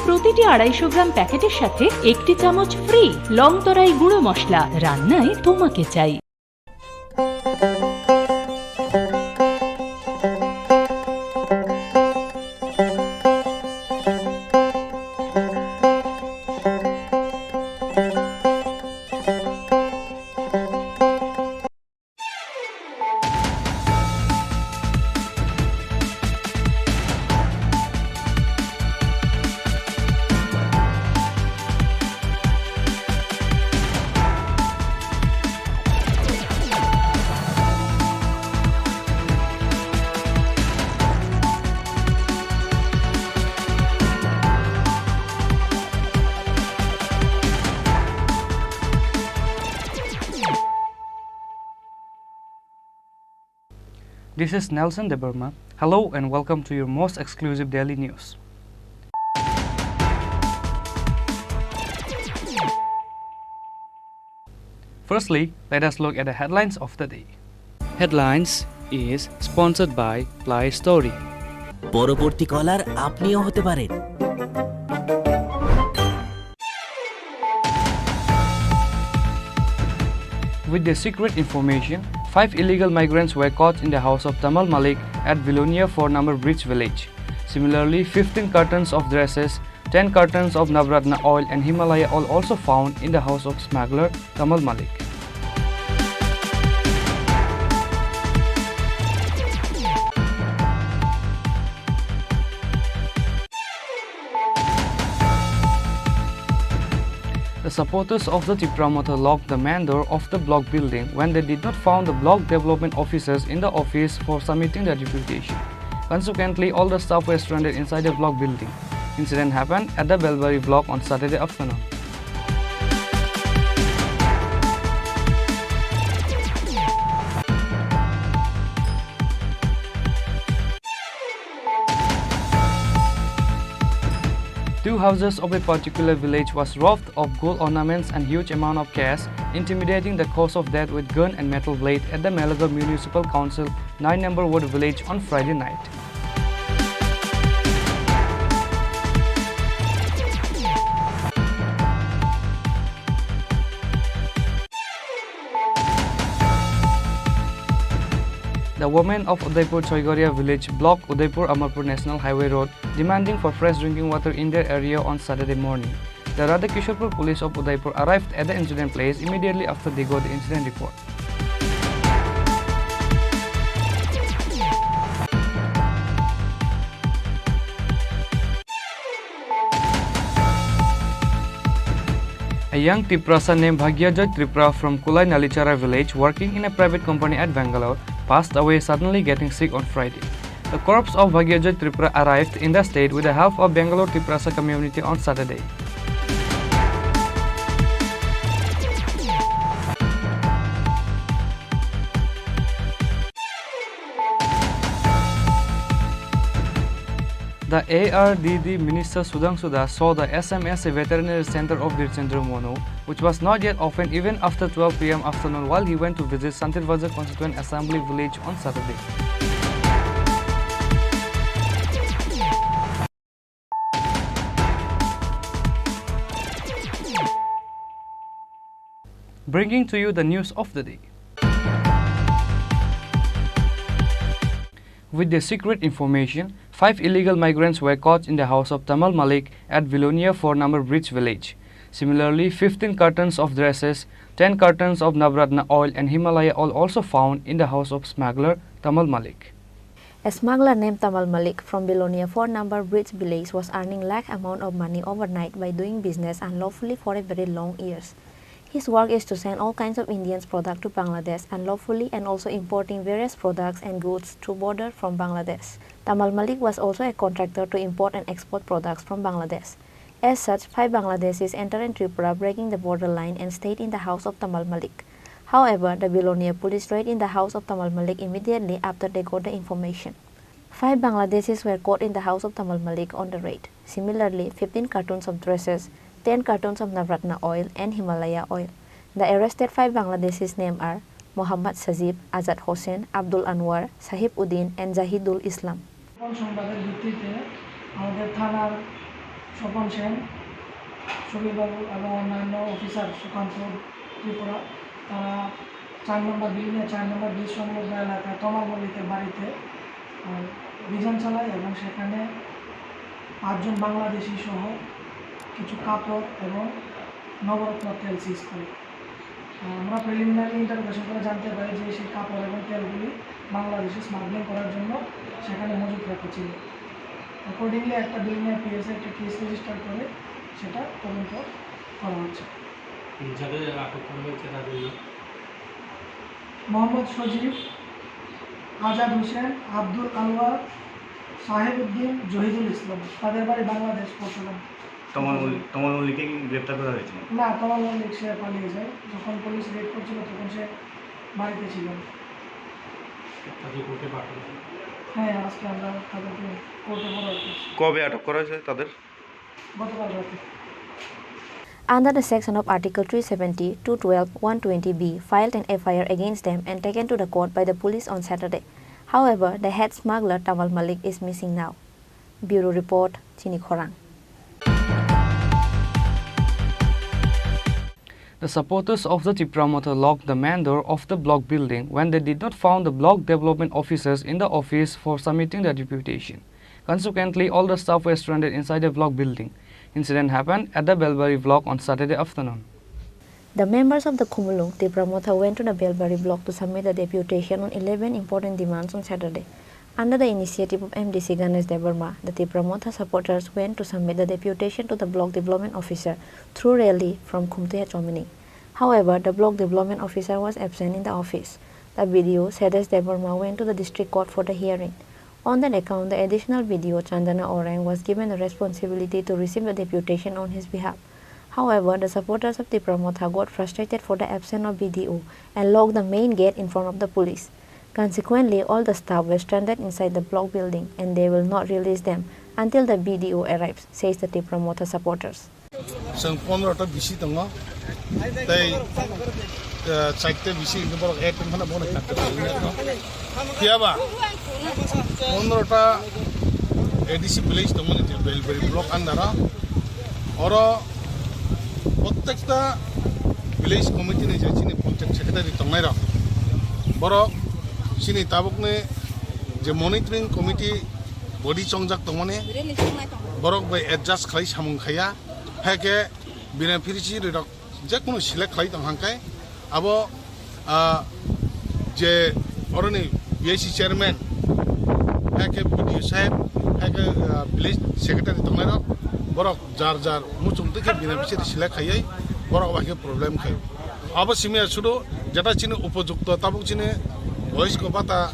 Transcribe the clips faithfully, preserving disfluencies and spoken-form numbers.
প্রতিটি আড়াইশো গ্রাম প্যাকেটের সাথে একটি চামচ ফ্রি। লং তরাই গুঁড়ো মশলা, রান্নায় তোমাকে চাই। This is Nelson Debbarma. Hello and welcome to your most exclusive daily news. Firstly, let us look at the headlines of the day. Headlines is sponsored by Play Story. পরবর্তী কলার আপনিও হতে পারেন। With the secret information, five illegal migrants were caught in the house of Tamal Malik at Belonia four number Bridge village. Similarly, fifteen cartons of dresses, ten cartons of Navratna oil and Himalaya oil also found in the house of smuggler Tamal Malik. The supporters of the Tipra Motha locked the main door of the block building when they did not found the block development officers in the office for submitting the deputation. Consequently, all the staff were stranded inside the block building. Incident happened at the Belbari block on Saturday afternoon. Two houses of a particular village was robbed of gold ornaments and huge amount of cash, intimidating the cause of death with gun and metal blade at the Melago Municipal Council nine number ward village on Friday night. The women of Udaipur Choigoria village blocked Udaipur Amarpur National Highway Road, demanding for fresh drinking water in their area on Saturday morning. The Radha Kishorpur police of Udaipur arrived at the incident place immediately after they got the incident report. A young Tiprasa named Bhagya Joy Tripura from Kulai Nalichara village, working in a private company at Bangalore, passed away suddenly, getting sick on Friday. The corpse of Bhagya Joy Tripura arrived in the state with the help of Bangalore Tiprasa community on Saturday. The A R D D Minister Sudhangshu Das saw the S M S A veterinary center of Birchandra Monu, which was not yet open even after twelve P M afternoon while he went to visit Santir Bazar Constituent Assembly Village on Saturday. Bringing to you the news of the day. With the secret information, five illegal migrants were caught in the house of Tamal Malik at Vilonia four number Bridge village. Similarly, fifteen cartons of dresses, ten cartons of Navratna oil and Himalaya oil also found in the house of smuggler Tamal Malik. A smuggler named Tamal Malik from Belonia four number Bridge village was earning lakh amount of money overnight by doing business unlawfully for a very long years. His work is to send all kinds of Indians product to Bangladesh unlawfully and also importing various products and goods through border from Bangladesh. Tamal Malik was also a contractor to import and export products from Bangladesh. As such, five Bangladeshis entered in Tripura, breaking the border line and stayed in the house of Tamal Malik. However, the Belonia police raid in the house of Tamal Malik immediately after they got the information. Five Bangladeshis were caught in the house of Tamal Malik on the raid. Similarly, fifteen cartons of dresses, ten cartons of Navratna oil and Himalaya oil. The arrested five Bangladeshis name are Mohammad Sajib, Azad Hossain, Abdul Anwar, Sahib Uddin and Zahidul Islam. গোপন সংবাদের ভিত্তিতে আমাদের থানার স্বপন সেন, সুবীর বাবু এবং অন্যান্য অফিসার সুকান্ত ত্রিপুরা, তারা চার নম্বর বিল্ডিংয়ে চার নম্বর ব্রিজ সংলগ্ন এলাকায় তমাল মল্লিকের বাড়িতে, আহ, অভিযান চালায় এবং সেখানে পাঁচজন বাংলাদেশি সহ কিছু কাপড় এবং নবরত্ন তেল সিজ করে। আহ, আমরা প্রিলিমিনারি ইন্টারোগেশন করে জানতে পারি যে সেই কাপড় এবং তেলগুলি বাংলাদেশে স্মাগলিং করার জন্য সেখানে মজুত রাখা ছিল। অ্যাকর্ডিংলি একটা বিল্ডিংয়ে পিএসএ একটা কেস রেজিস্টার করে সেটা তদন্ত করা হচ্ছে। যাদের আটক করা হয়েছে তাদের নাম? মোহাম্মদ সজীব, আজাদ হোসেন, আব্দুল আনোয়ার, সাহেব উদ্দিন, জহিদুল ইসলাম। তাদের বাড়ি বাংলাদেশ, পরশুরাম। তমাল মল্লিক, তমাল মল্লিককে কি গ্রেপ্তার করা হয়েছে? না, তমাল মল্লিক সে পালিয়ে যায়। যখন পুলিশ রেড করছিল তখন সে বাড়িতে ছিল। তাকে কোর্টে পাঠানো? হ্যাঁ, আজকে আমরা তাদেরকে কোর্টে ফরওয়ার্ড করছি। কবে আটক করা হয়েছে তাদের? গতকাল রাতে। Under the section of Article three seventy, two twelve, one twenty B, filed an F I R against them and taken to the court by the police on Saturday. However, the head smuggler Tamal Malik is missing now. Bureau Report, Chini Khorang. The supporters of the Tipra Motha locked the main door of the block building when they did not found the block development officers in the office for submitting the deputation. Consequently, all the staff were stranded inside the block building. Incident happened at the Belbari block on Saturday afternoon. The members of the Khumulwng Tipra Motha went to the Belbari block to submit a deputation on eleven important demands on Saturday. Under the initiative of M D C Ganesh Debbarma, the Tipra Motha supporters went to submit the deputation to the block development officer through rally from Khumtuya Chomini. However, the block development officer was absent in the office. The B D O, Sedesh Debbarma, went to the district court for the hearing. On that account, the additional B D O, Chandana Orang, was given the responsibility to receive the deputation on his behalf. However, the supporters of Tipra Motha got frustrated for the absence of B D O and locked the main gate in front of the police. Consequently, all the staff were stranded inside the block building and they will not release them until the B D O arrives, says the Tipra Motha supporters. Chwng pondro ta bisi tongo, tei, eh, chaita bisi hwnwi borok ek wngkha na, bono khato tongwi tongo. Phiya ba pondro ta A D C village tongmani je Belbari block under o. Oro prottekta village committee ni je chini panchayat secretary tongnai rok, borok chini tabukni je monitoring committee body chongjak tongmani, borok bai adjust khlai samung khaiya, hai khe beneficiary rok jekunu select khlai tong hangkai abo, ah, je oroni B I C chairman, hai khe B D O saheb, hai khe, ah, village secretary tongnai rok, borok jar jar muchung twi khe beneficiary select khaiwi borok bai khe problem khai. Abo simi sudu jeta chini upojukto tabuk chini boysko bata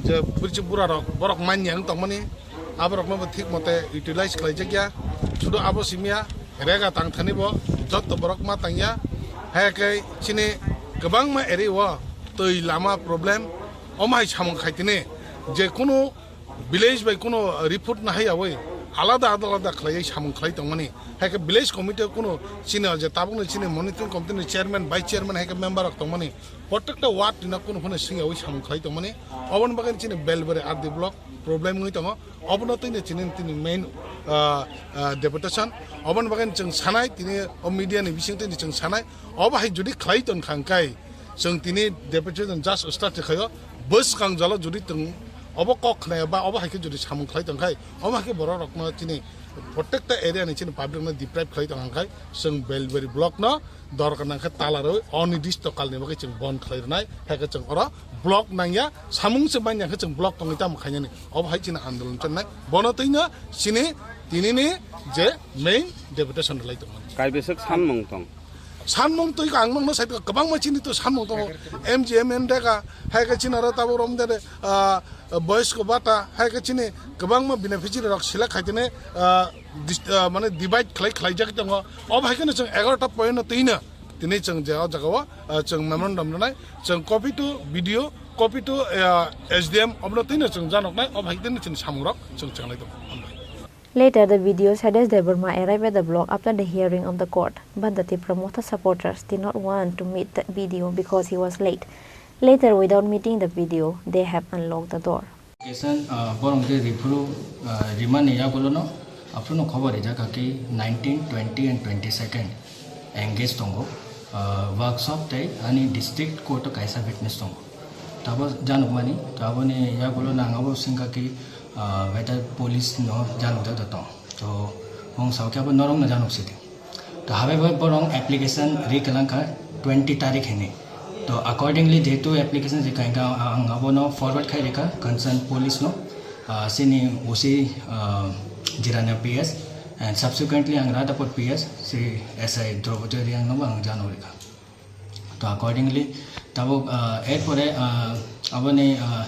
je bwrwi bura rok borok manya wng tongmani, aborokno bo thik mote utilize khlai jakya. Sudu abo simi ya rega tang thani bo jotto borok ma tangya. Hai khe chini kwbangma area o twi lama problem, omo hai samung khai tini je kunu village bai kunu report na haiyawi alada alada khlaiwi samung khlai tongmani. Hai khe village committee o kunu chini je tabukni chini monitoring committee ni chairman, vice chairman, hai khe member rok tongmani, prottekta ward ni no kunu phano swngyawi samung khlai tongmani. Oboni bagwi chini Belbari R D block problem wngwi tongo. Obono twi no chini, tini main, ah, ah, deputation. Oboni bagwi chwng sanai, tini o media ni bising twi chwng sanai. Obo hai jodi khlai tong kha hwnkhe, chwng tini deputation just start khaio, bwskang jalo jodi tong, obo kok khnaya ba obo hai khe jodi samung khlai tong khai, obo hai khe borok rokno chini prottekta area ni chini public no deprive khlai tong khai, chwng Belbari block no dorkar nang khe tala rwi onirdishto kal ni bagwi chwng bon khlai rwnai, hai khe chwng oro block nangya, samung se manya khe chwng block tongwi tamo khainani, obo hai chini andolon channai, bono twi no chini tini ni je main deputation rwlai tongmani. Kaibeswk sanmung tong? Sanmung twi ang nokno sai kwbangma chini to sanmung tongo. M G M N dega, hai khe chini aro tabuk rom de, ah, boysko bata, hai khe chini kwbangma beneficiary rok select khai tini, ah, dis-, ah, mane divide khlai, khlai jak tongo. Obo hai kheno chwng egarota point no twi no tini chwng je o jaga o, ah, chwng memorandum rwnai, chwng copy to B D O, copy to, ah, S D M, obono twi no chwng janoknai, obo hai tini chini samung rok chwng chenglai tongo. Hambai. Later, the B D O Sailesh Debbarma arrived at the block after the hearing of the court, but the Tipra Motha supporters did not want to meet the B D O because he was late. Later, without meeting the B D O, they have unlocked the door. Kesan, ah, borong je riphuru, ah, rimani yagulono, Aphuru no khobor rijak kha ki nineteen, twenty and twenty-second engage tongo, ah, workshop tei ani district court o kaisa witness tongo. Tabo janukmani, to aboni yagulo nang abo singkha ki, ah, whether police no janukjak da tong. To wng sao khe abo norok no januk sidi. To habe bai borok application ri kwlang kha twenty tarik hinwi. To accordingly jehetu application ri kha, ang abono forward khai rikha concern police no, ah, sini O C, ah, Jirania P S, and subsequently ang Radhapur P S, si S I Draupadi Reang no ang jano rikha. To accordingly, tabuk, ah, erpore, ah, aboni, ah,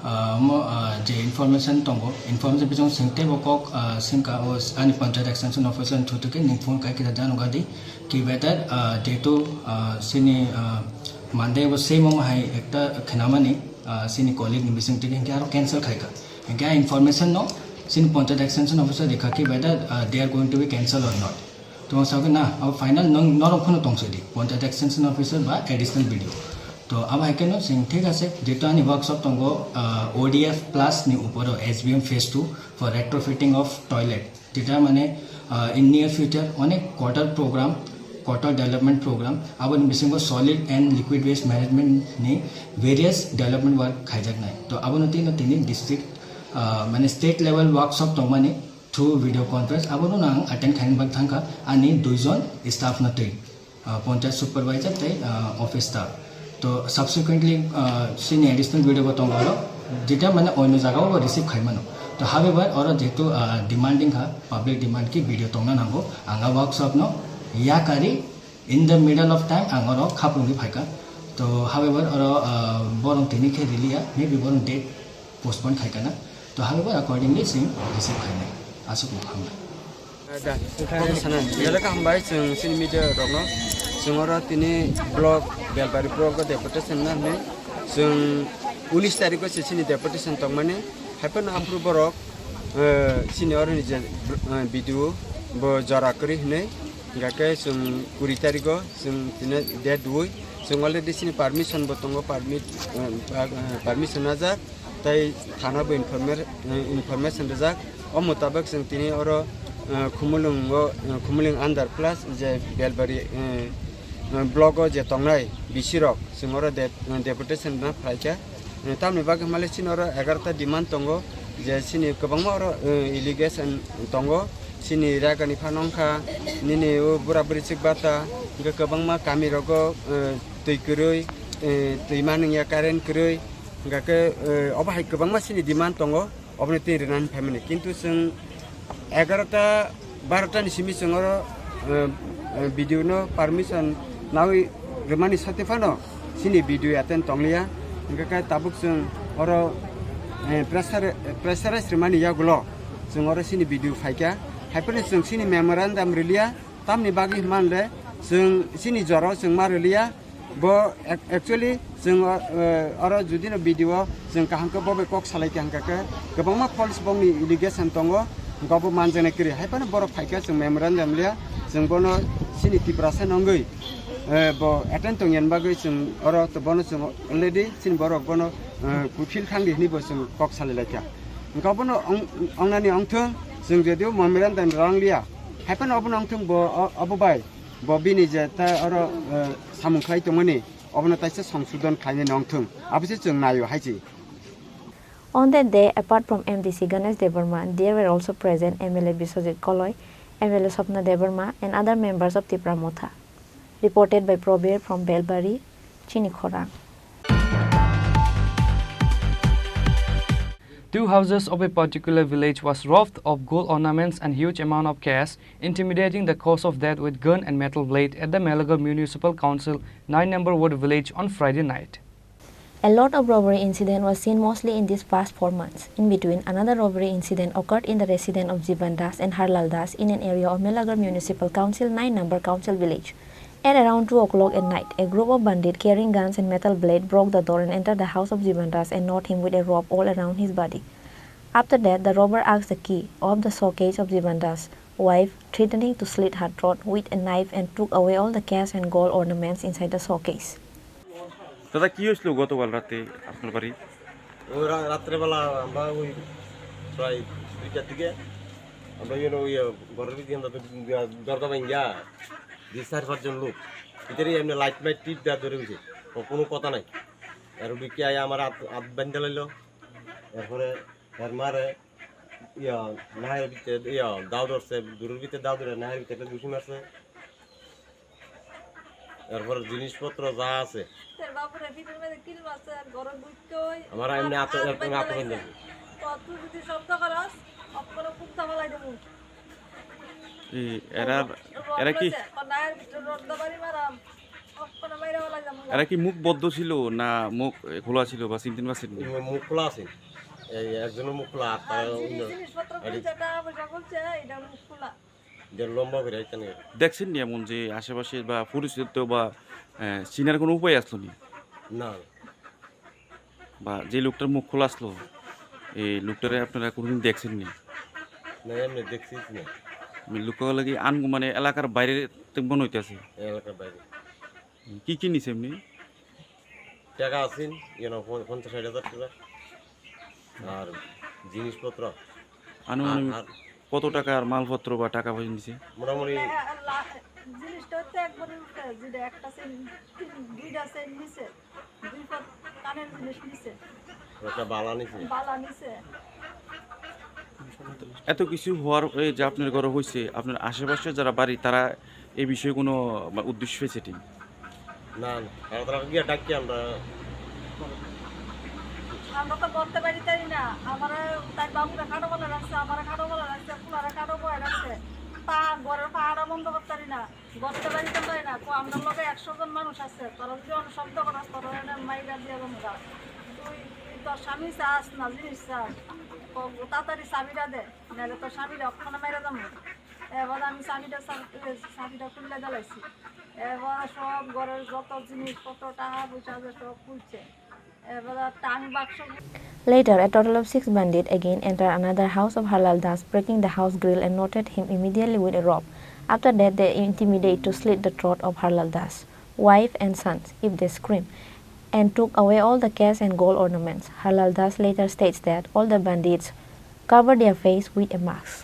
ah, mo, ah, je information tongo, information bising singte bo kok, ah, singka o ani panchayat extension officer thutuke ning phone kai kita jano gadi ki whether, ah, jehetu, ah, sini, ah, Monday bo same omo hai ekta khnamani, ah, sini colleague ni bising tike hinkhe aro cancel khaika. Hinkhe a information no sini panchayat extension officer rikha ki whether, ah, they are going to be cancelled or not. To ang sakhe na, abo final nang norok phano tongsa di, panchayat extension officer ba additional B D O. To abo hai khe no sing thik ase, jehetu ani workshop tongo, ah, O D F plus ni uporo S B M phase two for retrofitting of toilet. Jeta mane, ah, in near future onek quarter program, quarter development program, aboni bisingo solid and liquid waste management ni various development work khaijaknai. To abono tino tini district, ah, mane state level workshop tongmani through video conference, abono ang attend khaina bagwi thangkha ani duijon staff no twi. Ah, panchayat supervisor tei, ah, office staff. To subsequently, ah, sini additional B D O bo tongo oro, jeta mane oino jagao bo receive khai mano. To however, oro jehetu, ah, demanding kha, public demand ki B D O tongna nango, ang a workshop no yakari in the middle of time ang oro khapungwi phaikha. To however, oro, ah, borok tini khe riliya, maybe borok date postpone khai kana. To however, accordingly sing receive khainai. Aswk no hambai. Da, sana, belai kha hambai chwng chini media rokno. Chwng oro tini block, Belbari block o deputation na hwnwi. Chwng unis tarikh o se chini deputation tongmani. Haiphano aphuru borok, eh, chini oro ni je, eh, B D O bo jora kwrwi hwnwi. Hingkha khe chwng kuri tarikh o chwng tini date dui. Chwng already chini permission bo tongo, permit, eh, eh, permission najak. Tei thana bo informer-, eh, information rijak. O mutabak chwng tini oro, eh, Khumulwng o, eh, Khumulwng under plus je Belbari, eh, eh, block o je tongnai B C rok, chwng oro de-, eh, deputation rwna phaikha. Eh, tamni bagwi hwnmale chini oro egarota demand tongo, je chini kwbangma oro, eh, allegation tongo. Chini ragani phano wngkha, nini o bura buri chikbata, hingkhe kwbangma kami rogo, eh, twi kwrwi, eh, twima nungya, current kwrwi, hingkha khe, eh, obo hai kwbangma chini demand tongo, oboni twi rwnani phaimani. Kintu chwng egarota, barota ni simi chwng oro, eh, eh, B D O no permission nawi rwmani sati phano chini B D O attend tongliya, hingkha khe tabuk chwng oro, eh, pressure, pressurize rwmani yagulo. Chwng oro chini B D O phaikha, haiphano chwng chini memorandum rwliya, tamni bagwi hwnba hwnle chwng chini jorao chwng ma rwliya. Bo ac-, actually chwng o, eh, oro judino B D O chwng kaham khe bo bai kok salaikha hwnkha khe kwbangma false bokni allegation tongo, hwnkha bo manjaknai kwrwi. Haiphano borok phaikha chwng memorandum liya, chwng bono chini Tiprasa nw wngwi, eh, bo attend tongya bagwi chwng oro to bono chwng already chini borok bono, eh, fulfill khangdi hwnwi bo chwng kok salai laikha. Hwnkha bono ong-, ongnani ongthwng, chwng jodio memorandum rang liya, haiphano obono ongthwng bo o-, obo bai, bo bini je ta oro, eh, samung khlai tongmani, obono taisa songsodon khlainai nongthwng, abose chwng naio hai se. On that day, apart from M D C Ganesh Debbarma, there were also present M L A Biswajit Koloi, M L A Swapna Debbarma, and other members of Tipra Motha. Reported by Probir from Belbari, Chini Khorang. Two houses of a particular village was robbed of gold ornaments and huge amount of cash, intimidating the cause of death with gun and metal blade at the Melagar Municipal Council nine number ward village on Friday night. A lot of robbery incident was seen mostly in these past four months. In between, another robbery incident occurred in the residence of Jiban Das and Harlal Das in an area of Melagar Municipal Council nine number Council village. At around two o'clock at night, a group of bandits carrying guns and metal blade broke the door and entered the house of Jiban Das and knocked him with a rope all around his body. After that, the robber asked the key of the showcase of Jiban Das' wife, threatening to slit her throat with a knife, and took away all the cash and gold ornaments inside the showcase. দাদা, কি হয়েছিল গতকাল রাতে আপনার বাড়ি? ওই রা-, রাত্রেবেলা আমরা ওই প্রায় দুইটার দিকে Amra yeno ye goror bidi amra to dorda bangya. Di sar par jon lok. Iteri emne light mait tip da dore uji. O kono kota nai. Ar ubi ki aya amar at, at bande lailo. Erpore er mare ya nahar bite ya daudor se durur bite daudor nahar bite dusi marse. এরপর জিনিসপত্র যা আছে। তোর বাপরে ভিতর মধ্যে কিল মারছে, আর ঘরে ঢুকতেই আমার এমনি আত-, আর এরকম বাইন্দা আত বাইন্দা। লাগছে। তো তুই যদি শব্দ করস, অক্ষরে কুত্তা ফালাই দেবো। এই এরা, রড এরা কি? রয়েছে, আর নায়ের ভিতরে রড দাবারি মারাম, অক্ষরে মাইরা ফালাই দেবো। এরা কি মুখ বদ্ধ ছিল না মুখ, এ, খোলা ছিল বা চিনতেন পারছেন না? মুখ খোলা আছে। এই একজনের মুখ খোলা, আর আর তার যে অন্য জিনিস-, জিনিসপত্র আর খুলছে, টাকা পয়সা খুলছে, এটা মুখ খোলা। যে লম্বা করে এখানে। দেখছেন নি এমন যে আশেপাশে বা পরিচিত বা, আহ, চিনার কোনো উপায় আসলো নি? না। বা যে লোকটার মুখ খোলা আসলো, এই লোকটারে আপনারা কোনোদিন দেখছেন নি? না, এমনি দেখছি না। আমি লোক লাগি আন-, মানে এলাকার বাইরে তো মনে হইতেছে। এলাকার বাইরে। কি কি নিছে এমনি? টাকা আছে, ইয়ে, ন-, পঞ্চাশ ষাট হাজার টাকা। আর জিনিসপত্র। আনুমানিক আর, আর কত টাকার মালপত্র বা টাকা পয়সা নিছে? মোটামুটি লা-, লা-, জিনিসটা হচ্ছে একবারে উল্টা, যেটা একটা চেইন, তিন, দুইটা চেইন নিছে, দুই পদ কানের জিনিস নিছে। একটা বালা নিছে। বালা নিছে। এত কিছু হওয়ার, এই যে আপনার ঘরে হয়েছে, আপনার আশেপাশে যারা বাড়ি, তারা এই বিষয়ে কোনো, মানে, উদ্দেশ্য হয়েছে ঠিক? না, না, তারা, তারা গিয়ে ডাককে আমরা। আমরা তো করতে পারি তাই না, আমার তার বাবুরা খাটো বলে রাখছে, আমার খাটো বলে রাখছে, পুলারা খাটো বলে রাখছে, তা ঘরের পাহাড়া বন্ধ করতে পারি না। গর্তে বাড়িতে পাই না, কো আমরার লগে একশো জন মানুষ আছে, তোরা যদি অন্য শব্দ করস, তোরা এনে মাইরা দিয়া যাবো গা। তুই, তুই তোর স্বামী চাস না জিনিস চাস, কো তাড়াতাড়ি চাবিটা দে, নাহলে তোর স্বামীরে অক্ষণে মাইরা যাবো। এবার আমি চাবিটা চাব-, এ, চাবিটা খুললে দিলাইছি। এবার সব ঘরের যত জিনিসপত্র, টাকা পয়সা আছে, সব খুলছে। এবার টাং বাক্স। Later, a total of six bandits again entered another house of Harlal Das, breaking the house grill and knotted him immediately with a rope. After that, they intimidate to slit the throat of Harlal Das, wife and sons if they scream, and took away all the cash and gold ornaments. Harlal Das later states that all the bandits covered their face with a mask.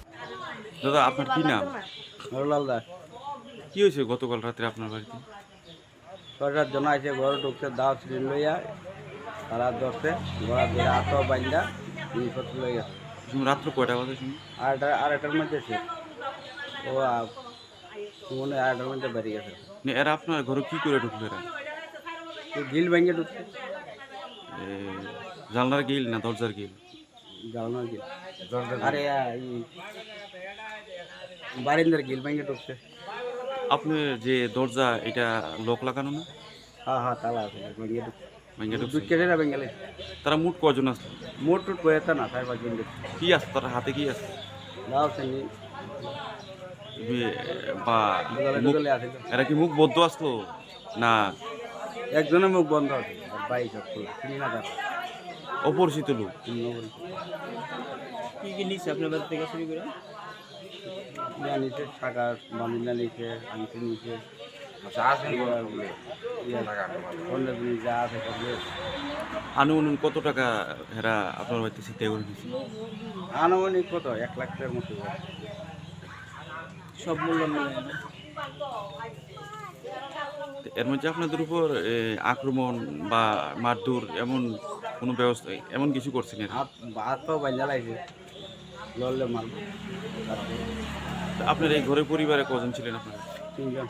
দাদা, আপনার কি নাম? হরলাল দাস। কি হয়েছে গতকাল রাত্রে আপনার বাড়িতে? ছয় সাত জন আইসে, ঘরে ঢুকছে, দাও সিলিং লইয়া, তারা ধরছে, ঘোড়া ধরে আতো বাইন্দা, জিনিসপত্র লই গেছে। তুমি রাত্র কয়টা বাজে শুনি? আড়াইটা, আড়াইটার মধ্যে শেষ। ও, আ, মনে হয় আড়াইটার মধ্যে বেরিয়ে গেছে। না, এরা আপনার ঘরে কি করে ঢুকলো এরা? এই গ্রিল ভেঙে ঢুকছে। এ, জানলার গ্রিল না দরজার গ্রিল? জানলার গ্রিল। দরজার গ্রিল। আরে, আ, ই, বারিন্দার গ্রিল ভেঙে ঢুকছে। আপনার যে দরজা, এটা লক লাগানো না? হ্যাঁ, হ্যাঁ, তালা আছে, ভেঙে ঢুকছে। ভেঙে ঢুকছে। দুই কেটে না ভেঙে গেলে। তারা মোট কয়জন আসলো? মোট টোট কয়েকটা না, চার পাঁচজন দেখছি। কি আসতো তার হাতে, কি আসতো? দাও, সেনি। বি-, বা দুগালে মুখ, দুগালে আছে তো। এরা কি মুখ বদ্ধ আসলো? না। একজনের মুখ বন্ধ আছে, আর বাকি সব খোলা, চিনি না তারা। অপরিচিত লোক। হুম, অপরিচিত। কি কি নিচ্ছে আপনার বাড়ি থেকে চুরি করে? ইয়া নিচ্ছে, টাকা, বান্ডিল নিচ্ছে, আংটি নিচ্ছে। আচ্ছা, আছে বলে। ইয়া, টাকা আছে বলে। অন্য জিনিস যা আছে সব নিয়ে। আনুমানিক কত টাকা হেরা আপনার বাড়িতে ছিনতাই করে নিছে? আনুমানিক কত? এক লাখ টাকার মতো। সব মূল্য মিলে না। তো এর মধ্যে আপনাদের উপর, এ, আক্রমণ বা মারধর এমন কোনো ব্যবস্থা, এমন কিছু করছে না? হাত, হাত পাও বান্ধা লাগছে, লড়লে মারবো। তো আপনার এই ঘরে পরিবারে কজন ছিলেন আপনারা? তিনজন।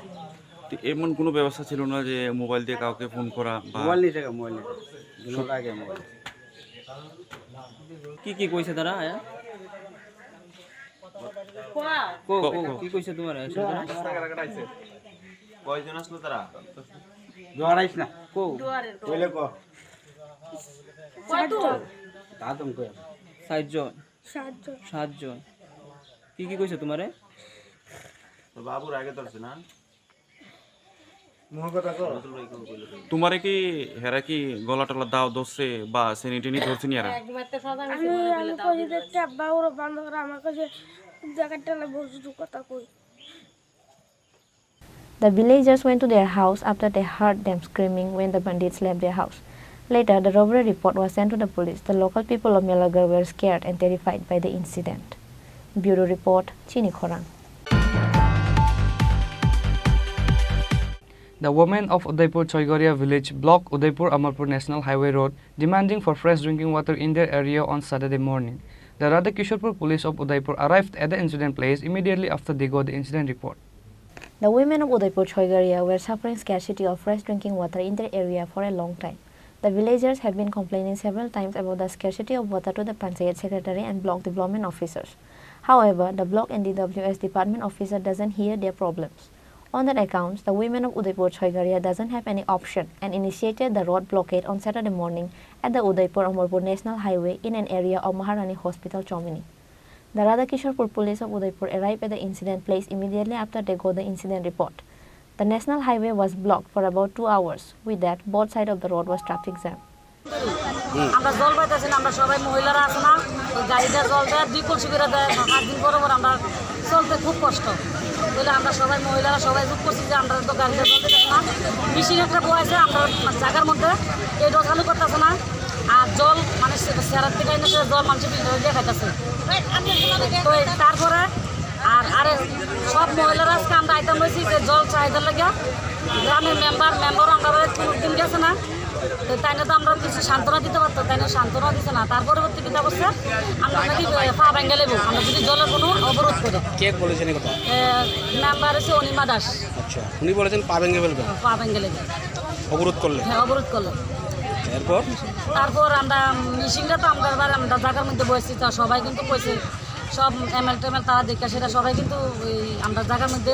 তো এমন কোনো ব্যবস্থা ছিল না যে মোবাইল দিয়ে কাউকে ফোন করা বা মোবাইল নিয়ে থাকে, মোবাইল নিয়ে থাকে। দুদিন আগে মোবাইল। কি কি কইছে তারা, আয়া? কো, কো, কো। কি কইছে তোমার, এসে তারা? কয়জন আসলো তারা? দুয়ার আইস না। কো? কইলে কো? কত? তা তুমি কই? সাতজন। সাতজন। সাতজন। কি কি কইছে তোমারে? তোর বাবুর আগে ধরছে না? তোমারে কি হেরা কি গলা টলা দাও ধরছে বা সেনি টেনি ধরছে নি এরা? আমি, আমি কইছি যে, "চাপ বা ওরা বন্ধ করো", আমার কাছে জায়গাটা না বলছি, তুই কথা কই। The villagers went to their house after they heard them screaming when the bandits left their house. Later, the robbery report was sent to the police. The local people of Melagar were scared and terrified by the incident. Bureau Report, Chini Khorang. The women of Udaipur Choigoria village blocked Udaipur Amarpur National Highway road, demanding for fresh drinking water in their area on Saturday morning. The Radha Kishorpur police of Udaipur arrived at the incident place immediately after they got the incident report. The women of Udaipur Choigoria were suffering scarcity of fresh drinking water in their area for a long time. The villagers have been complaining several times about the scarcity of water to the Panchayat secretary and block development officers. However, the block and D W S department officer doesn't hear their problems. On that account, the women of Udaipur Choigoria doesn't have any option and initiated the road blockade on Saturday morning at the Udaipur Amarpur National Highway in an area of Maharani Hospital, Chomini. The Radha Kishorpur police of Udaipur arrived at the incident place immediately after they got the incident report. The national highway was blocked for about two hours. With that, both sides of the road was traffic jam. আমরা জল পাইতেছি না, আমরা সবাই মহিলারা আছে না, ওই গাড়িটা জল দেয়, দুই কলসি করে দেয়, সাত দিন পরে পরে আমরা চলতে খুব কষ্ট। তাহলে আমরা সবাই মহিলারা সবাই জোর করছি যে আমরা তো গাড়িটা জল দিতেছে না, মেশিন একটা বয়েছে, আমরা জায়গার মধ্যে এই ডোজ চালু করতেছে না। আর জল মানে সে-, সেরার থেকে এনে সে জল মানুষের ফিল্টার দিয়ে খাইতেছে। তো এই তারপরে আর আরে সব মহিলারা আজকে আমরা আইতাম হয়েছি যে জল চাহিদা লাগে। গ্রামের মেম্বার মেম্বার আমরা কোনো দিন গেছে না। তো তাই না তো আমরা কিছু সান্ত্বনা দিতে পারতো, তাই না সান্ত্বনা দিছে না। তার পরবর্তী কিতা করছে, আমরা নাকি পা ভেঙে লেবো, আমরা যদি জলের কোনো অবরোধ করে। কে বলেছেন এই কথা? মেম্বার হচ্ছে অনিমা দাস। আচ্ছা, উনি বলেছেন পা ভেঙে ফেলবে। পা ভেঙে লেবো। অবরোধ করলে? হ্যাঁ, অবরোধ করলো। এরপর? তারপর আমরা মিশিংটা তো আমরা এবার আমরা জায়গার মধ্যে বসছি, তো সবাই কিন্তু কইছে, সব এমএল টেমএল তারা দেখে সেটা সবাই কিন্তু ওই আমরা জায়গার মধ্যে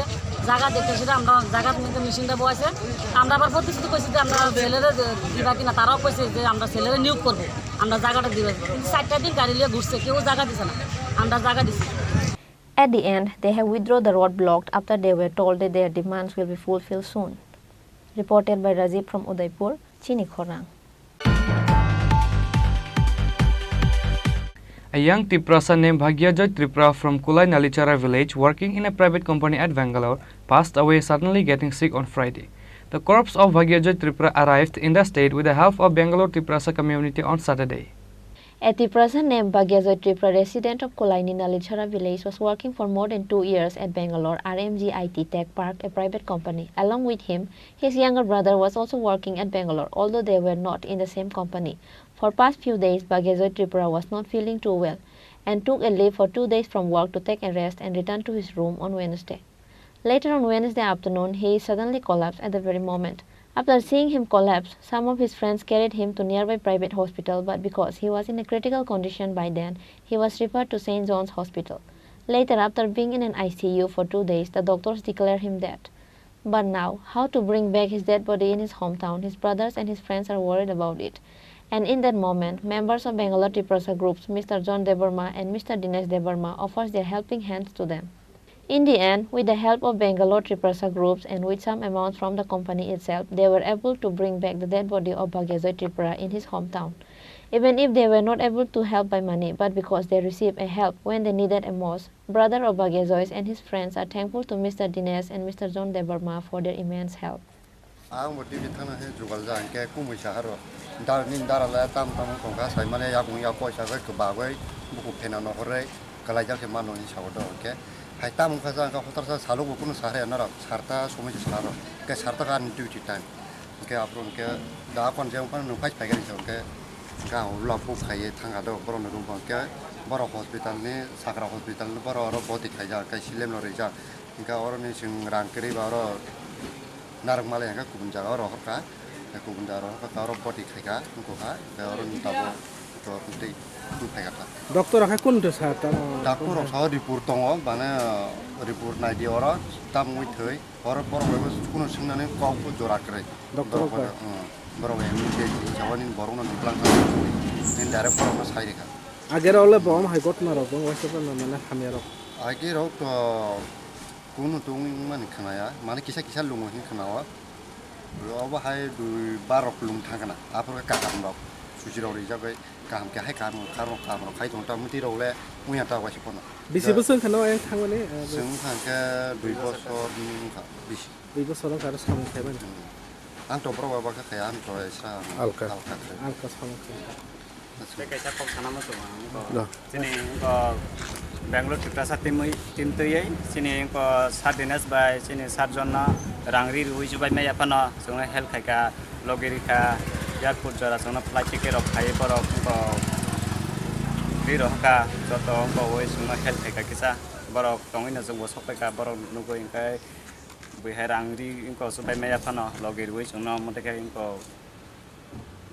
জায়গা দেখে সেটা আমরা জায়গার মধ্যে মিশিংটা বসে। আমরা আবার প্রতিশ্রুতি কইছি যে আমরা ছেলেরা দিবা কিনা, তারাও কইছে যে আমরা ছেলেরা নিয়োগ করবো, আমরা জায়গাটা দিবা। কিন্তু চারটা দিন গাড়ি নিয়ে ঘুরছে, কেউ জায়গা দিছে না, আমরা জায়গা দিছি। At the end, they have withdrawn the road blocked after they were told that their demands will be fulfilled soon. Reported by Rajiv from Udaipur, Chini Khorang. A young Tiprasa named Bhagyajoy Tripura from Kulai Nalichara village, working in a private company at Bangalore, passed away suddenly, getting sick on Friday. The corpse of Bhagyajoy Tripura arrived in the state with the help of Bangalore Tiprasa community on Saturday. A Tiprasa named Bhagyajoy Tripura, resident of Kulaini Nalichara village, was working for more than two years at Bangalore R M G I T Tech Park, a private company. Along with him, his younger brother was also working at Bangalore, although they were not in the same company. For past few days, Bhagyajoy Tripura was not feeling too well and took a leave for two days from work to take a rest and return to his room on Wednesday. Later on Wednesday afternoon, he suddenly collapsed at the very moment. After seeing him collapse, some of his friends carried him to nearby private hospital, but because he was in a critical condition by then, he was referred to Saint John's Hospital. Later, after being in an I C U for two days, the doctors declared him dead. But now, how to bring back his dead body in his hometown? His brothers and his friends are worried about it. And in that moment, members of Bangalore Tiprasa groups, Mister John Debbarma and Mister Dinesh Debbarma, offers their helping hands to them. In the end, with the help of Bangalore Tiprasa groups and with some amounts from the company itself, they were able to bring back the dead body of Bhagyajoy Tripura in his hometown. Even if they were not able to help by money, but because they received a help when they needed a most, brother of Bhagyajoy and his friends are thankful to Mister Dinesh and Mister John Debbarma for their immense help. Ang bo duty thangna khe jugal ja, hwnkhe kumui sa haro. Dar ni dara le tam tam wng tong kha, sai mane yakung yak koi sa khe kwbagwi buku phena no hor rwi kwlai jak khe mano hinwi sa o do. Hwnkhe hai tam wng kha, jang khe hotar sa salo bo kunu sa rw norok, sarta somoi se sa rw. Hwnkhe sarta khe ani duty time. Hwnkhe aphuru hwnkhe da kon je wng phano nwng phai phai khe sa hwnkhe ga ulo bukhai thang kha do borok ni room bo. Hwnkhe borok hospital ni, Sakra hospital ni borok oro boti khaijak, hwnkhe slem no rijak. Hwnkhe oro ni chwng rang kwrwi ba oro narwk malai hwnkhe kubun jaga oro horkha, kubun jaga oro horkha, oro boti khaikha, wngkha, hwnkhe oro ni tabuk to tei tei phaikha ta. Doctor rok hai kunu sa tamo? Doctor rok sao report tongo, mane report naidi oro, tamungwi thwi, oro borok bai bo kunu swngnani kok bo jora kwrwi. Doctor rok bai? Borok bai, hmm, borok bai M D C, jawani borokno nuklang thangwi, nini direct borokno sai rikha. Agera ole bo omo hai ghotona rok bo waisa mane hamya rok. Age rok to kunu tongwi wngmani khwnaya, mane kisa kisa lungo hinwi khwnao. Obo hai dui bar rok lung thangkha na, aphuru khe kaham rok, suchi rok rijagwi kaham khe hai kaham rok, kaham rok, kaham rok khai tongo, ta mwtwi rok le wngya ta waisa pono. Bisi bwswk wngkha no ayang thangmani? Chwng wngkha hwnkhe dui bosor wngkha bisi. Dui bosor wngkha aro samung khaimani? Hmm. Ang to borok bai bakha khaya, ang to sa alka, alka khai. Alka samung khai. Tei kaisa kok sana muchungo ang wngkha. No. Chini wngkha Bangalore Tiprasa team wi, team twiwi chini wngkha Sir Dinesh bai chini Sir John no rang ri rwi chubai maya phano chwngno help khaikha, logi rikha, airport jora chwngno flight ticket rok khai borok wngkha ri rohorkha, joto wngkha wi chwngno help khaikha kisa borok tongwi no chwngbo sokpaikha borok nugwi hwnkhe bwi hai rang ri wngkha chubai maya phano logi rwi chwngno mwtai khe wngkha.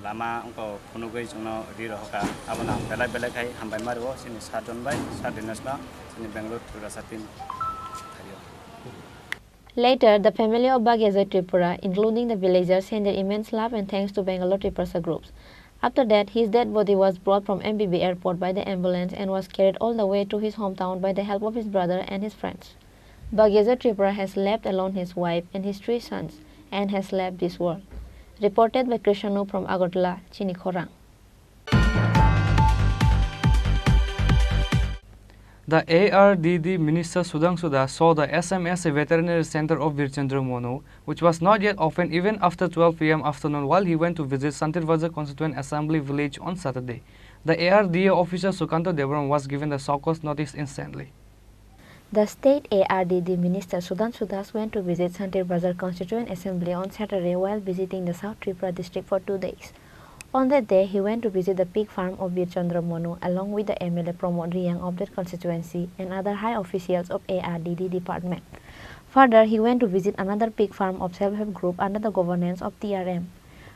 Lama wngkha phunugwi chwngno ri rohorkha. Abono ang belai belai khai hambai ma rwo chini Sir John bai, Sir Dinesh no, chini Bangalore Tiprasa team thaio. Later, the family of Bagya Joy Tripura, including the villagers, sent their immense love and thanks to Bangalore Tiprasa groups. After that, his dead body was brought from M B B airport by the ambulance and was carried all the way to his hometown by the help of his brother and his friends. Bagya Joy Tripura has left alone his wife and his three sons and has left this world. Reported by Krishanu from Agartala, Chini Khorang. The A R D D Minister Sudhanshu Das saw the S M S A Veterinary Center of Birchandra Manu, which was not yet open even after twelve P M afternoon while he went to visit Santir Bazar Constituent Assembly Village on Saturday. The A R D A officer Sukanta Debbarma was given the show cause notice instantly. The state A R D D minister Sudhanshu Das went to visit Santir Bazar Constituent Assembly on Saturday while visiting the South Tripura district for two days. On that day, he went to visit the pig farm of Bir Chandra Manu along with the M L A Pramod Reang of that constituency and other high officials of A R D D department. Further, he went to visit another pig farm of self-help group under the governance of T R M.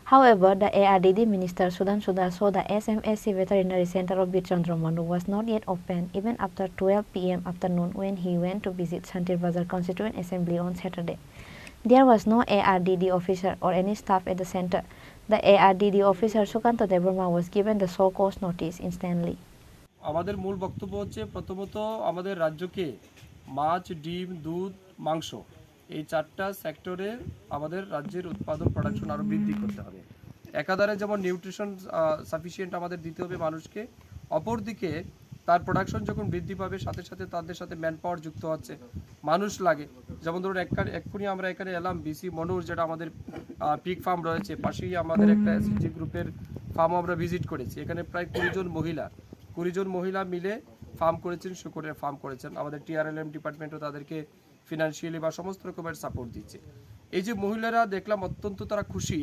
However, the A R D D minister Sudhanshu Das saw the S M S C veterinary center of Bir Chandra Manu was not yet open even after twelve P M afternoon when he went to visit Santir Bazar Constituent Assembly on Saturday. There was no A R D D officer or any staff at the center. The A R D D officer Sukanta Debbarma was given the show cause notice instantly. আমাদের মূল বক্তব্য হচ্ছে প্রথমত আমাদের রাজ্যকে মাছ, ডিম, দুধ, মাংস এই চারটা সেক্টরে আমাদের রাজ্যের উৎপাদন, প্রোডাকশন আরও বৃদ্ধি করতে হবে। একাধারে যেমন নিউট্রিশন সাফিসিয়েন্ট আমাদের দিতে হবে মানুষকে, অপরদিকে তার প্রোডাকশন যখন বৃদ্ধি পাবে সাথে সাথে তাদের সাথে ম্যান পাওয়ার যুক্ত হচ্ছে, মানুষ লাগে। যেমন ধরুন একটা এক্ষুনি আমরা এখানে এলাম বিসি মনুর যেটা আমাদের পিগ ফার্ম রয়েছে, পাশেই আমাদের একটা এসএইচজি গ্রুপের ফার্মও আমরা ভিজিট করেছি। এখানে প্রায় কুড়ি জন মহিলা, কুড়ি জন মহিলা মিলে ফার্ম করেছেন, শুকরের ফার্ম করেছেন। আমাদের টিআরএলএম ডিপার্টমেন্টও তাদেরকে ফিনান্সিয়ালি বা সমস্ত রকমের সাপোর্ট দিচ্ছে। এই যে মহিলারা দেখলাম অত্যন্ত তারা খুশি,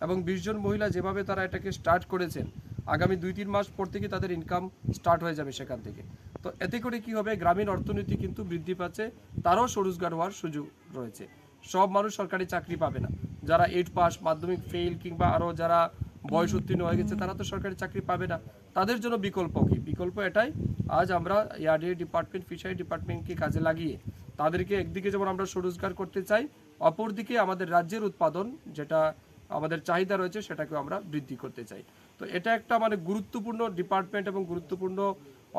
এবং বিশ জন মহিলা যেভাবে তারা এটাকে স্টার্ট করেছেন, আগামী দুই তিন মাস পর থেকে তাদের ইনকাম স্টার্ট হয়ে যাবে সেখান থেকে। তো এতে করে কি হবে, গ্রামীণ অর্থনীতি কিন্তু বৃদ্ধি পাচ্ছে, তারও স্বরোজগার হওয়ার সুযোগ রয়েছে। সব মানুষ সরকারি চাকরি পাবে না। যারা এইট পাস, মাধ্যমিক ফেল কিংবা আরও যারা বয়স উত্তীর্ণ হয়ে গেছে, তারা তো সরকারি চাকরি পাবে না। তাদের জন্য বিকল্প কি? বিকল্প এটাই, আজ আমরা এআরডিএ ডিপার্টমেন্ট, ফিশারি ডিপার্টমেন্টকে কাজে লাগিয়ে তাদেরকে একদিকে যেমন আমরা স্বরোজগার করতে চাই, অপরদিকে আমাদের রাজ্যের উৎপাদন যেটা আমাদের চাহিদা রয়েছে সেটাকেও আমরা বৃদ্ধি করতে চাই। তো এটা একটা মানে গুরুত্বপূর্ণ ডিপার্টমেন্ট এবং গুরুত্বপূর্ণ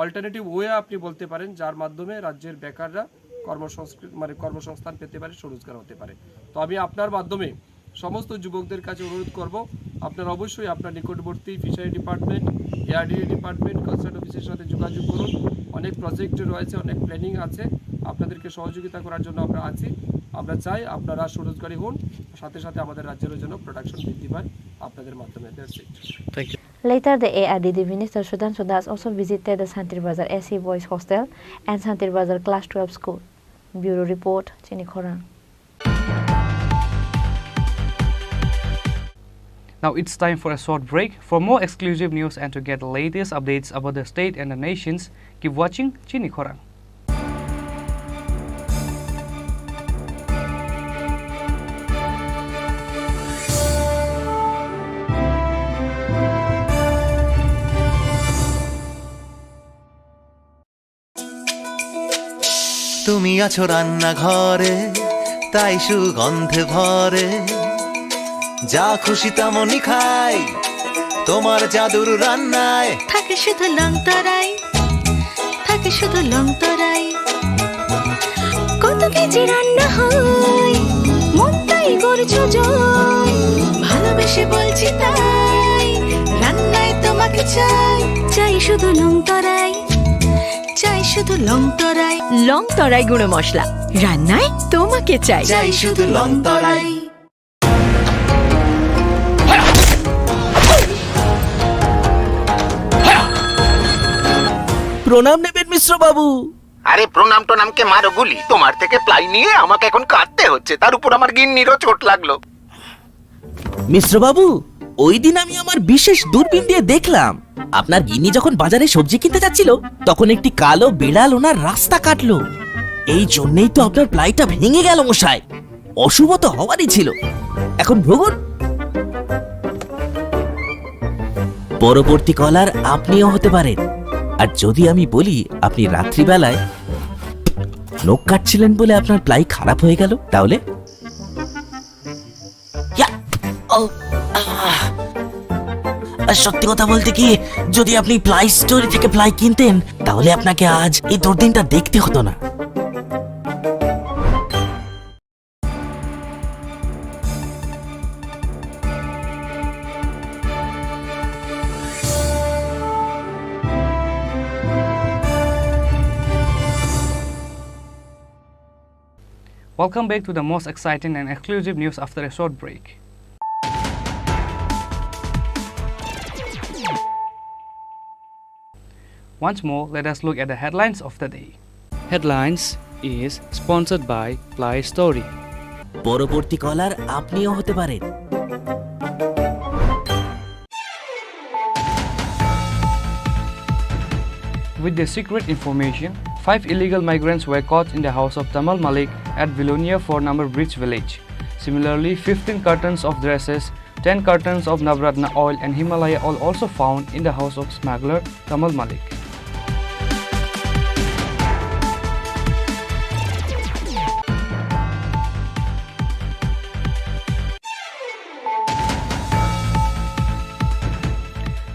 অল্টারনেটিভ ওয়ে আপনি বলতে পারেন, যার মাধ্যমে রাজ্যের বেকাররা কর্মসংস্কৃ-, মানে কর্মসংস্থান পেতে পারে, স্বরোজগার হতে পারে। তো আমি আপনার মাধ্যমে সমস্ত যুবকদের কাছে অনুরোধ করব, আপনারা অবশ্যই আপনার নিকটবর্তী ফিশারি ডিপার্টমেন্ট, এআরডিএ ডিপার্টমেন্ট, কনসার্ন অফিসের সাথে যোগাযোগ করুন। অনেক প্রজেক্ট রয়েছে, অনেক প্ল্যানিং আছে, আপনাদেরকে সহযোগিতা করার জন্য আমরা আছি। আমরা চাই আপনারা স্বরোজগারী হন, সাথে সাথে আমাদের রাজ্যেরও যেন প্রোডাকশন বৃদ্ধি পায় আপনাদের মাধ্যমে। That's it. Thank you. Later, the A R D D minister Sudhanshu Das also visited the Santir Bazar S C Boys Hostel and Santir Bazar Class twelve School. Bureau Report, Chini Khorang. Now it's time for a short break. For more exclusive news and to get the latest updates about the state and the nations, keep watching Chini Khorang. তুমি আছো রান্নাঘরে, তাই সুগন্ধে ভরে। যা খুশি তেমনই খাই, তোমার জাদুর রান্নায়। থাকে শুধু লং তরাই, থাকে শুধু লং তরাই। কত কেজি রান্না হয়, মনটাই গর্জ জয়। ভালোবেসে বলছি তাই, রান্নায় তোমাকে চাই। চাই শুধু লং তরাই, চাই শুধু লং তরাই। লং তরাই গুঁড়ো মশলা, রান্নায় তোমাকে চাই। চাই শুধু লং তরাই। প্রণাম নেবেন মিশ্র বাবু। আরে প্রণাম টনামকে মারো গুলি, তোমার থেকে প্লাই নিয়ে আমাকে এখন কাঁদতে হচ্ছে, তার উপর আমার গিন্নিরও চোট লাগলো। মিশ্র বাবু, ওই দিন আমি আমার বিশেষ দূরবীন দিয়ে দেখলাম, আপনার গিন্নি যখন বাজারে সবজি কিনতে যাচ্ছিল, তখন একটি কালো বিড়াল ওনার রাস্তা কাটলো। এই জন্যই তো আপনার প্লাইটা ভেঙে গেল মশাই। অশুভ তো হওয়ারই ছিল। এখন ভুগুন। পরবর্তী কলার আপনিও হতে পারেন। আর যদি আমি বলি আপনি রাত্রিবেলায় নখ কাটছিলেন বলে আপনার প্লাই খারাপ হয়ে গেল, তাহলে? ইয়া! ও, আহ! আর সত্যি কথা বলতে কি, যদি আপনি প্লাই স্টোরি থেকে প্লাই কিনতেন, তাহলে আপনাকে আজ এই দুর্দিনটা দেখতে হতো না। Welcome back to the most exciting and exclusive news after a short break. Once more, let us look at the headlines of the day. Headlines is sponsored by Play Story. পরবর্তী কলার আপনিও হতে পারেন। With the secret information, five illegal migrants were caught in the house of Tamal Malik at Vilonia four number Bridge village. Similarly, fifteen cartons of dresses, ten cartons of Navratna oil and Himalaya oil also found in the house of smuggler Tamal Malik.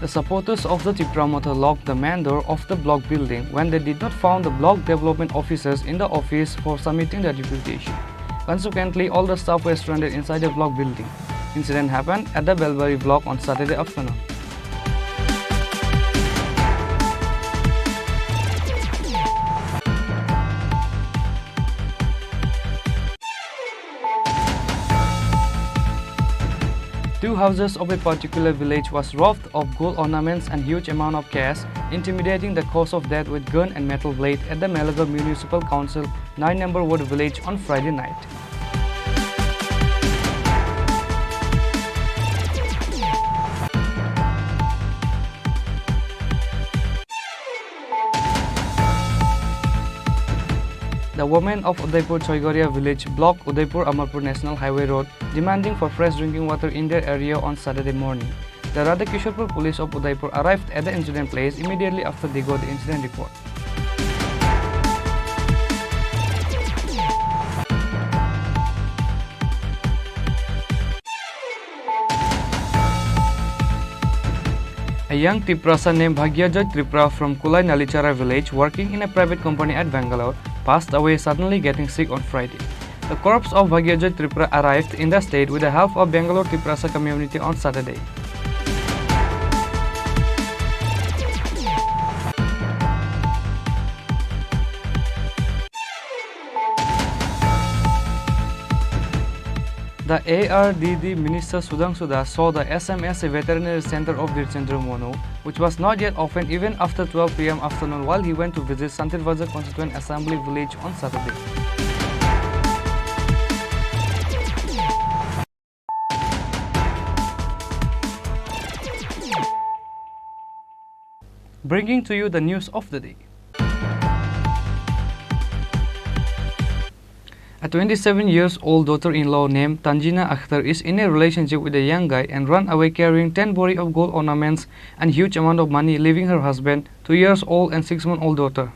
The supporters of the Tipra Motha locked the main door of the block building when they did not found the block development officers in the office for submitting the deputation. Consequently, all the staff were stranded inside the block building. Incident happened at the Belbari block on Saturday afternoon. Two houses of a particular village was robbed of gold ornaments and huge amount of cash, intimidating the cause of death with gun and metal blade at the Melago Municipal Council nine number ward village on Friday night. The woman of Udaipur Choigoria village blocked Udaipur Amarpur National Highway Road, demanding for fresh drinking water in their area on Saturday morning. The Radha Kishorpur police of Udaipur arrived at the incident place immediately after they got the incident report. A young Tiprasa named Bhagya Joy Tripura from Kulai Nalichara village, working in a private company at Bangalore, passed away suddenly, getting sick on Friday. The corpse of Bhagya Joy Tripura arrived in the state with the help of Bangalore Tiprasa community on Saturday. The A R D D Minister Sudhangshu Das saw the S M S A veterinary center of Birchandra Monu, which was not yet open even after twelve P M afternoon, while he went to visit Santir Bazar Constituent Assembly Village on Saturday. Bringing to you the news of the day. A twenty-seven years old daughter-in-law named Tanjina Akhtar is in a relationship with a young guy and ran away carrying ten bori of gold ornaments and huge amount of money, leaving her husband, two years old and six month old daughter.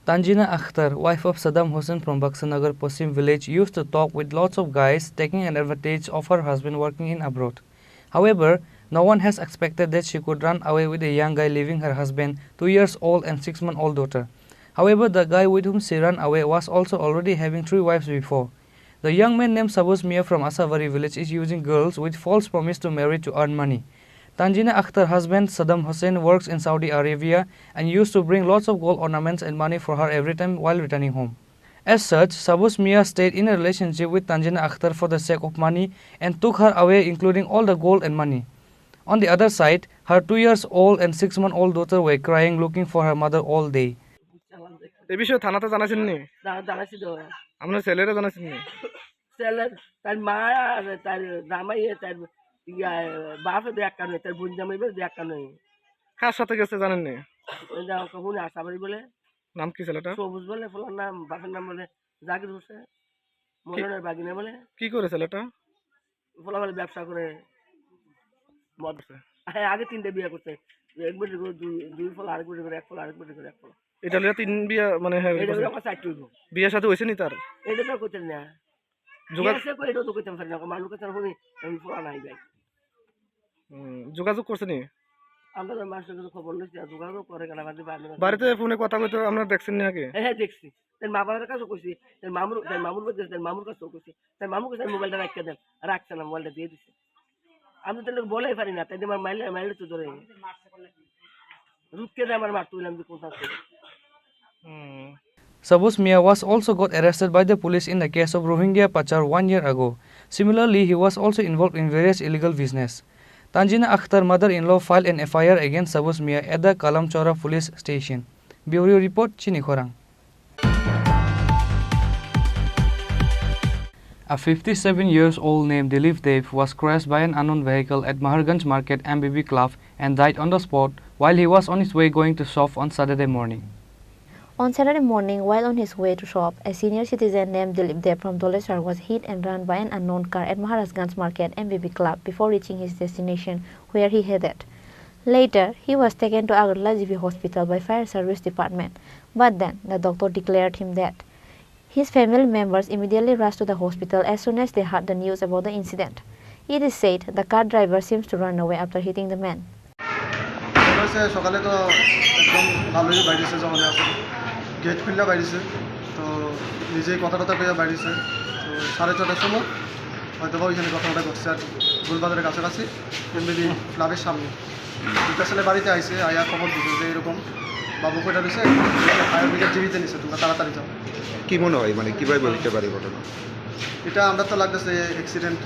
Tanjina Akhtar, wife of Saddam Hussein from Baksanagar Paschim village, used to talk with lots of guys, taking an advantage of her husband working in abroad. However, no one has expected that she could run away with a young guy, leaving her husband, two years old and six month old daughter. However, the guy with whom she ran away was also already having three wives before. The young man named Sabus Mia from Asabari village is using girls with false promise to marry to earn money. Tanjina Akhtar husband Saddam Hussein works in Saudi Arabia and used to bring lots of gold ornaments and money for her every time while returning home. As such, Sabus Mia stayed in a relationship with Tanjina Akhtar for the sake of money and took her away, including all the gold and money. On the other side, her two years old and six month old daughter were crying, looking for her mother all day. এই বিষয়ে থানাতে জানাইছেন নি? জা-, জানাইছি তো। আপনার ছেলেরা জানাইছেন নি? ছেলে, তার মা আর তার জামাই, তার ইয়া, বাপে দেখা নেই, তার বোন জামাই বলে দেখা নেই। কার সাথে গেছে জানেন নি? ওই যে ওকে হুনে আশা বাড়ি বলে। নাম কি ছেলেটা? সবুজ বলে, ফুলার নাম, বাপের নাম বলে জাকির হোসেন। মদনের বাগিনা বলে। কি করে ছেলেটা? ফুলা বলে ব্যবসা করে। মদ। আচ্ছা। হ্যাঁ, আগে তিনটা বিয়ে করছে। এক বেটি করে দুই, দুই ফুলা, আরেক বেটি করে এক ফুলা, আরেক বেটি করে এক ফুলা। এটা লইয়া তিন বিয়া, মানে, হ্যাঁ, এটা করছে। লইয়া আমার চারটে হইব। বিয়ার সাথে হইছে নি তার? এটা তো করতে না। যোগা- বিয়ে সে করে এটা তো করতে পারে না। মানুষ কাছে আমি, আমি ফুলা নাই যাই। হুম, যোগাযোগ করছে নি? আমরা তো মানুষের কাছে খবর নিচ্ছি, আর যোগাযোগ করে কেন? আমাদের বাড়ির কাছে। বাড়িতে ফোনে কথা কইতে আপনারা দেখছেন নি আগে? হ্যাঁ, হ্যাঁ, দেখছি। তার মা বাবার কাছেও কইছি, তার মামুর, তার মামুর বাড়িতে, তার মামুর কাছেও কইছি। তার মামুর কাছে মোবাইলটা রাখতে দেন, রাখছে না, মোবাইলটা দিয়ে দিছে। আমি তো তাহলে বলাই পারি না, তাই আমার মাইলে, মাইলে তো ধরে। রুখতে দে আমার মার, তুই আমি কোন থাকতে। Hmm. Sabus Mia was also got arrested by the police in the case of Rohingya Pachar one year ago. Similarly, he was also involved in various illegal business. Tanjina Akhtar mother-in-law filed an F I R against Sabus Mia at the Kalamchora police station. Bureau report, Chini Khorang. A fifty-seven years old named Dilip Dev was crushed by an unknown vehicle at Maharganj Market M B B Club and died on the spot while he was on his way going to shop on Saturday morning. On Saturday morning, while on his way to shop, a senior citizen named Dilip Dev from Dolesar was hit and run by an unknown car at Maharajganj Market M B B Club before reaching his destination, where he headed. Later, he was taken to Agartala G B Hospital by Fire Service Department, but then the doctor declared him dead. His family members immediately rushed to the hospital as soon as they heard the news about the incident. It is said the car driver seems to run away after hitting the man. মনে হয়েছে সকালে তো একদম ভালোই বাইরেছে, যখন আছে গেট খুললে বাইরেছে, তো নিজেই কথা কথা কইয়া বাইরেছে। তো সাড়ে ছটার সময় হয়তো বা ওইখানে ঘটনাটা ঘটছে, আর গোলবাজারের কাছাকাছি এমবিবি ক্লাবের সামনে। দুইটা ছেলে বাড়িতে আইছে, আয়া খবর দিছে যে এরকম বাবু কইটা রয়েছে, ফায়ার ব্রিগেড জিবিতে নিছে, তোমরা তাড়াতাড়ি যাও। কি মনে হয়, মানে, কিভাবে হইতে পারে ঘটনা? এটা আমরা তো লাগতেছে অ্যাক্সিডেন্ট,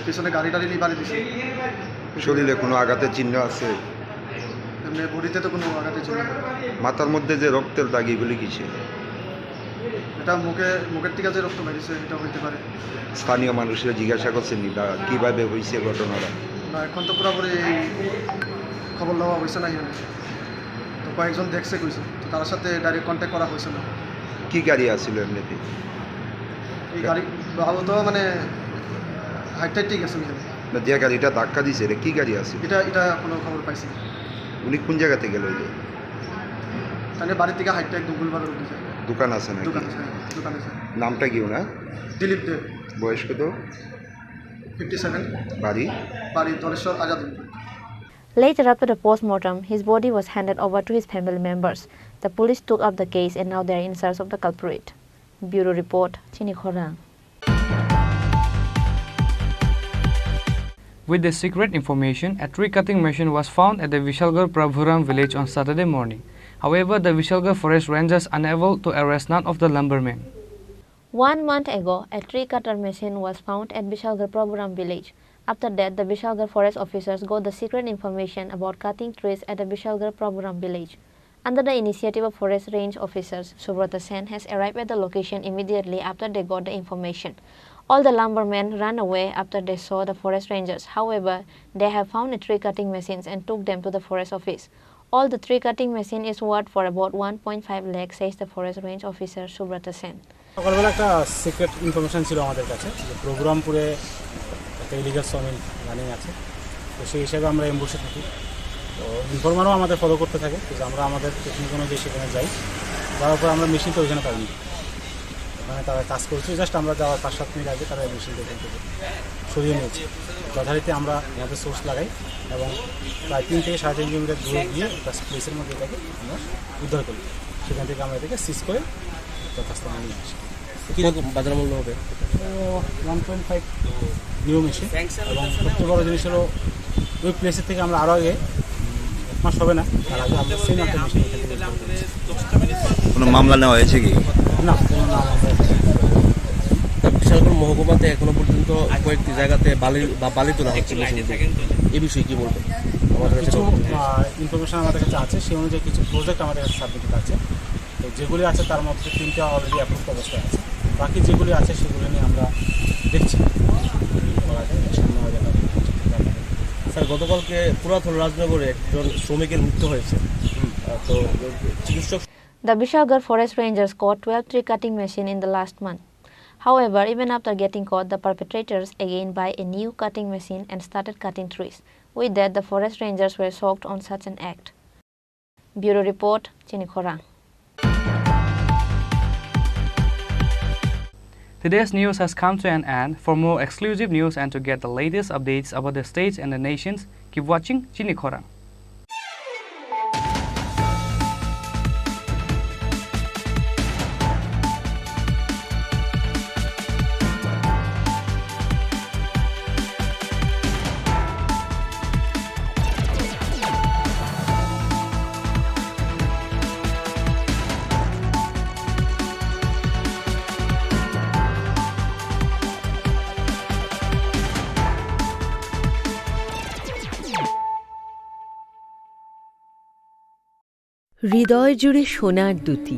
পিছনে গাড়ি টাড়ি নিয়ে বাড়ি দিছে। শরীরে কোনো আঘাতের চিহ্ন আছে? এমনি বডিতে তো কোনো আঘাতের চিহ্ন নেই। মাথার মধ্যে যে রক্তের দাগ, এগুলি কিসের? এটা মুখে, মুখের থেকে যে রক্ত বেরিয়েছে, এটা হইতে পারে। স্থানীয় মানুষরা জিজ্ঞাসা করছেন নি বা কিভাবে হয়েছে ঘটনাটা? না, এখন তো পুরোপুরি খবর লওয়া হয়েছে না এখানে। তো কয়েকজন দেখছে কইছে, তো তার সাথে ডাইরেক্ট কন্ট্যাক্ট করা হয়েছে না। কি গাড়ি আছিল এমনিতে? এই গাড়ি ভালো তো, মানে, হাইট টাইট ঠিক আছে ওইখানে। না, যে গাড়িটা ধাক্কা দিছে, এটা কি গাড়ি আছে? এটা, এটা কোনো খবর পাইছি না। উনি কোন জায়গাতে গেল ওই যে? তাহলে বাড়ি থেকে হাইটটা একদম গুলবাজার অব্দি যায়। দোকান আছে নাকি? দোকান আছে, হ্যাঁ, দোকান আছে। নামটা কি ওনার? দিলীপ দেব। বয়স কত? Fifty seven. বাড়ি? বাড়ি ধলেশ্বর Azad. Later, after the post-mortem, his body was handed over to his family members. The police took up the case and now they are in search of the culprit. Bureau report, Chini Khorang. With the secret information, a tree cutting machine was found at the Vishalgarh Prabhuram village on Saturday morning. However, the Vishalgarh forest rangers unable to arrest none of the lumbermen. One month ago, a tree cutter machine was found at Vishalgarh Prabhuram village. After that, the Vishalgarh forest officers got the secret information about cutting trees at the Vishalgarh Prabhuram village. Under the initiative of Forest Range officers, Subrata Sen has arrived at the location immediately after they got the information. All the lumbermen ran away after they saw the forest rangers. However, they have found a tree cutting machines and took them to the forest office. All the tree cutting machine is worth for about one point five lakh, says the Forest Range officer Subrata Sen. সকালবেলা একটা secret information ছিল আমাদের কাছে যে প্রভুরামপুরে একটা illegal sawmill running আছে। তো সেই হিসাবে আমরা অ্যাম্বুশে থাকি। তো ইনফরমারও আমাদের ফলো করতে থাকে, তো আমরা আমাদের টেকনিক অনুযায়ী সেখানে যাই। যাওয়ার পর আমরা মেশিন তো ওইখানে পাইনি, ওখানে তারা কাজ করছে। জাস্ট আমরা যাওয়ার পাঁচ সাত মিনিট আগে তারা মেশিনটা ওখান থেকে সরিয়ে নিয়েছে। যথারীতি আমরা আমাদের সোর্স লাগাই এবং প্রায় তিন থেকে সাড়ে তিন কিলোমিটার দূরে গিয়ে একটা প্লেসের মধ্যে এটাকে আমরা উদ্ধার করি। সেখান থেকে আমরা এটাকে সিজ করে যথাস্থানে নিয়ে আসি। কীরকম বাজার মূল্য হবে? One point five new machine. এবং সবচেয়ে বড় জিনিস হলো, ওই প্লেসের থেকে আমরা আরও আগে, উম, এক মাস হবে না, তার আগে আমরা সেম একটা মেশিন এখান থেকে উদ্ধার করেছি। কোনো মামলা নেওয়া হয়েছে কি? না, কোনো মামলা নেওয়া হয়নি। মহকুমাতে এখনো পর্যন্ত কয়েকটি জায়গাতে বালি বা বালি তোলা হচ্ছে মেশিন দিয়ে। এই বিষয়ে কি বলবেন? আমাদের কাছে কিছু, কোনো আহ, ইনফরমেশন আমাদের কাছে আছে, সেই অনুযায়ী কিছু প্রজেক্ট আমাদের কাছে সাবমিটেড আছে। তো যেগুলি আছে, তার মধ্যে তিনটা অলরেডি অ্যাপ্রুভড অবস্থায় আছে। বাকি যেগুলি আছে, সেগুলি নিয়ে আমরা দেখছি। করা যায়, সামনে হবে না। স্যার, গতকালকে পুরাতন রাজনগরে একজন শ্রমিকের মৃত্যু হয়েছে। হুম। আহ, তো চিকিৎসক The Bishalgarh Forest Rangers caught twelve tree cutting machine in the last month. However, even after getting caught, the perpetrators again buy a new cutting machine and started cutting trees. With that, the forest rangers were shocked on such an act. Bureau report, Chini Khorang. Today's news has come to an end. For more exclusive news and to get the latest updates about the states and the nations, keep watching Chini Khorang. হৃদয় জুড়ে সোনার দুতি,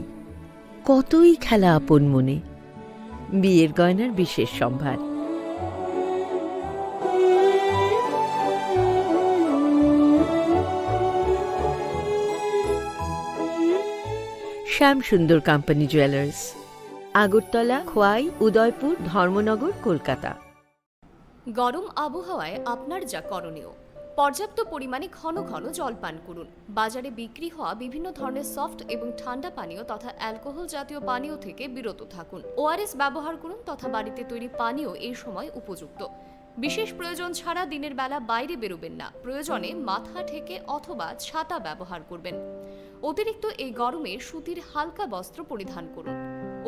কতই খেলা আপন মনে। বিয়ের গয়নার বিশেষ সম্ভার। শ্যাম সুন্দর কোম্পানি জুয়েলার্স, আগরতলা, খোয়াই, উদয়পুর, ধর্মনগর, কলকাতা। গরম আবহাওয়ায় আপনার যা করণীয়: পর্যাপ্ত পরিমাণে ঘন ঘন জল পান করুন। বাজারে বিক্রি হওয়া বিভিন্ন ধরনের সফট এবং ঠান্ডা পানীয় তথা অ্যালকোহল জাতীয় পানীয় থেকে বিরত থাকুন। ওআরএস ব্যবহার করুন তথা বাড়িতে তৈরি পানীয় এই সময় উপযুক্ত। বিশেষ প্রয়োজন ছাড়া দিনের বেলা বাইরে বেরোবেন না। প্রয়োজনে মাথা ঢেকে অথবা ছাতা ব্যবহার করবেন। অতিরিক্ত এই গরমে সুতির হালকা বস্ত্র পরিধান করুন।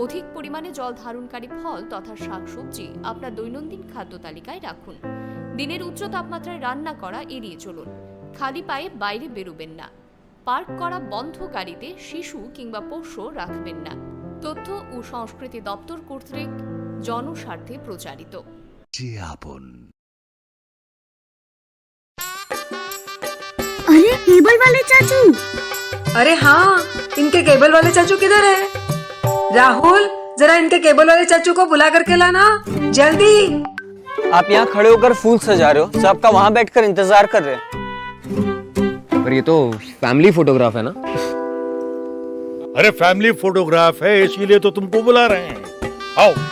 অধিক পরিমাণে জল ধারণকারী ফল তথা শাকসবজি আপনার দৈনন্দিন খাদ্য তালিকায় রাখুন। দিনের উচ্চ তাপমাত্রায় রান্না করা এড়িয়ে চলুন। খালি পায়ে বাইরে বেরোবেন না। পার্ক করা বন্ধ গাড়িতে শিশু কিংবা পোষ্য রাখবেন না। তথ্য ও সংস্কৃতি দপ্তর কর্তৃক জনস্বার্থে প্রচারিত। যে আপন। अरे, केबल वाले चाचू। अरे हाँ, इनके केबल वाले चाचू किधर है? राहुल, जरा इनके केबल वाले चाचू को बुला करके लाना, जल्दी। आप यहाँ खड़े होकर फूल सजा रहे हो, सबका वहाँ बैठकर इंतजार कर रहे हैं। पर ये तो फैमिली फोटोग्राफ है ना? अरे, फैमिली फोटोग्राफ है, इसीलिए तो तुमको बुला रहे हैं। आओ।